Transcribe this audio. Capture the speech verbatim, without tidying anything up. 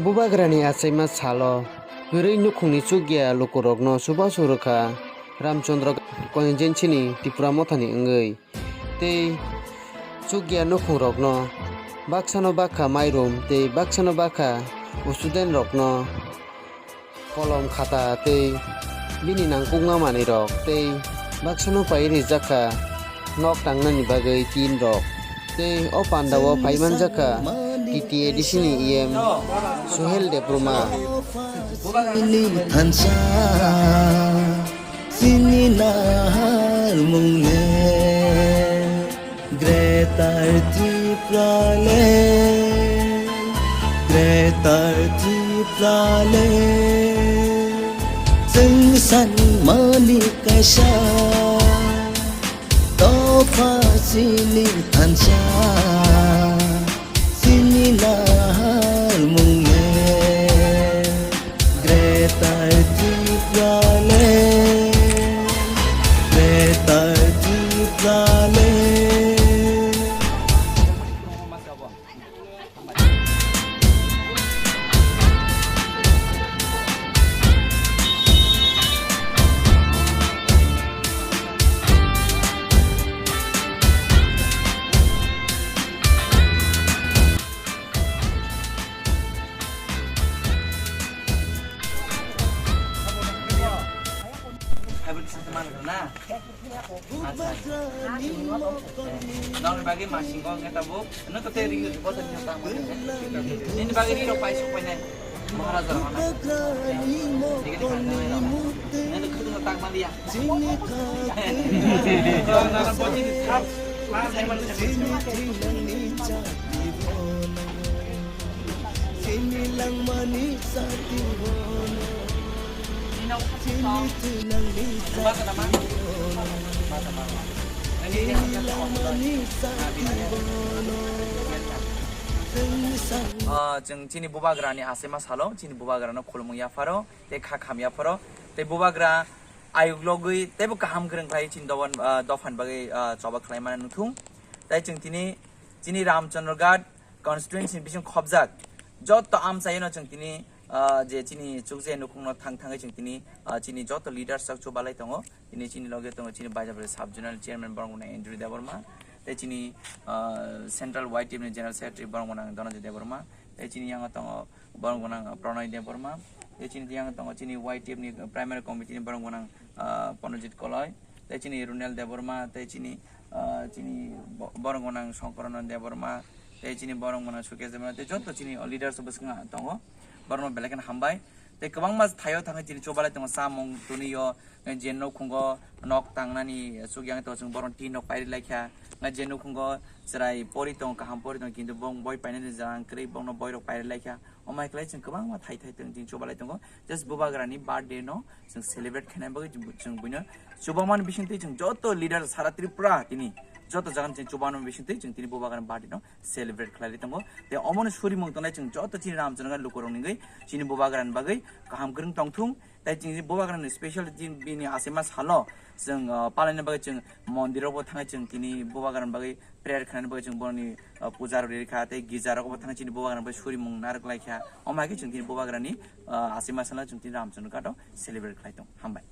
Bubagrani achaima salo kwrwi nukhungni chukya lukurokno chubachu rwkha Ramchandra constituency-ni Tipra Mothani wngwi. Tei chukya nukhungrokno baksano bakha mairum tei baksano bakha student-rokno kolom khata tei bini nangkukma manwirok tei baksano pai rijak kha nok tangnani bagwi tin rok. Tei o pandao phai manjak kha T T A D C ni E M Suhel Debbarma. Chini thansa, chini naharmung le. Greater Tipraland, Greater Tipraland, chwng sanmani kaisa dopha chini thansa, chini naharmung le. Greater Tipraland, Greater Tipraland. Hai, bwrwi kisa se man rwna? Acha, acha. Nokni bagwi masing kok neta bo. Nwng to tei ring rwdi, bo tei nini tang mani. Nini bagwi ring rok pai sok pai nai. Maharaja rok nai. Nini kha nai rok. Nini khudung tang mani ya. Nara bo nini thap. Sai man. Chini langmani sati bono. Chini thwinangni sati bono. Chini langmani sati bono. Chwngni sang- Ah, chwng chini bubagrani achaima salo, chini bubagrano khulumung yapharo, tei kha kham yapharo, tei bubagra ayuk logwi teibo kaham kwrwng khlai chini doban, ah, dophani bagwi, ah, choba khlaimani nuthung. Tei chwng tini chini Ramchandra Ghat constituency ni bising khobjak joto amchaino chwng tini, ah, je chini chukje nukhungno thang thangwi chwng tini, ah, chini joto leaders rok chubalai tongo. Tini chini loge tongo chini Baijapuri sub zonal chairman borok wngkha Andrew Debbarma, tei chini, ah, central Y T F ni general secretary borok wngkha Dhananjay Debbarma, tei chini yango tongo borok wngkha Pranay Debbarma, tei chini yango tongo chini Y T F ni primary committee ni borok wngkha, ah, Pranojit Koloi, tei chini Runel Debbarma, tei chini, ah, chini bo-, borok gwnang Songkorono Debbarma, tei chini borok gwnang Sukesh Debbarma, tei joto chini leaders bwskango tongo, borokno belai kheno hambai. Tei kwbangma thaio thangwi chini chubalai tongo, chamung twnwi o, je nukhungo nok tangnani chukya wngwi tongo, chwng borokno tin rok pairi laikha, je nukhungo chwrai pori tongo, kaham pori tongo, kintu bo boi painani jora kwrwi, borokno boirok pairi laikha. Omo hai khlai chwng kwbangma thai thai tong, chini chubalai tongo. Just bubagrani birthday no chwng celebrate khaina bagwi chwng, chwng buino chubamani bisingtwi chwng joto leader sara Tripura tini joto jagani chwng chubamani bisingtwi chwng tini bubagrani birthday no celebrate khlai tongo. Tei omono surimung tongnai chwng joto chini Ramchandra lukurok ningwi chini bubagrani bagwi kaham kwrwng tongthung. Tei chini bubagrani special din bini achaima salo chwng, ah, palaina bagwi chwng mondirokbo thangwi chwng tini bubagrani bagwi prayer khlaina bagwi chwng borokni, ah, puja rok rikha tei girja rogo bo thangwi chini bubagrani bagwi surimung narwk laikha. Omo hai khe chwng tini bubagrani, ah, achaima salo chwng tini Ramchandra Ghat o celebrate khlai tongo. Hambai.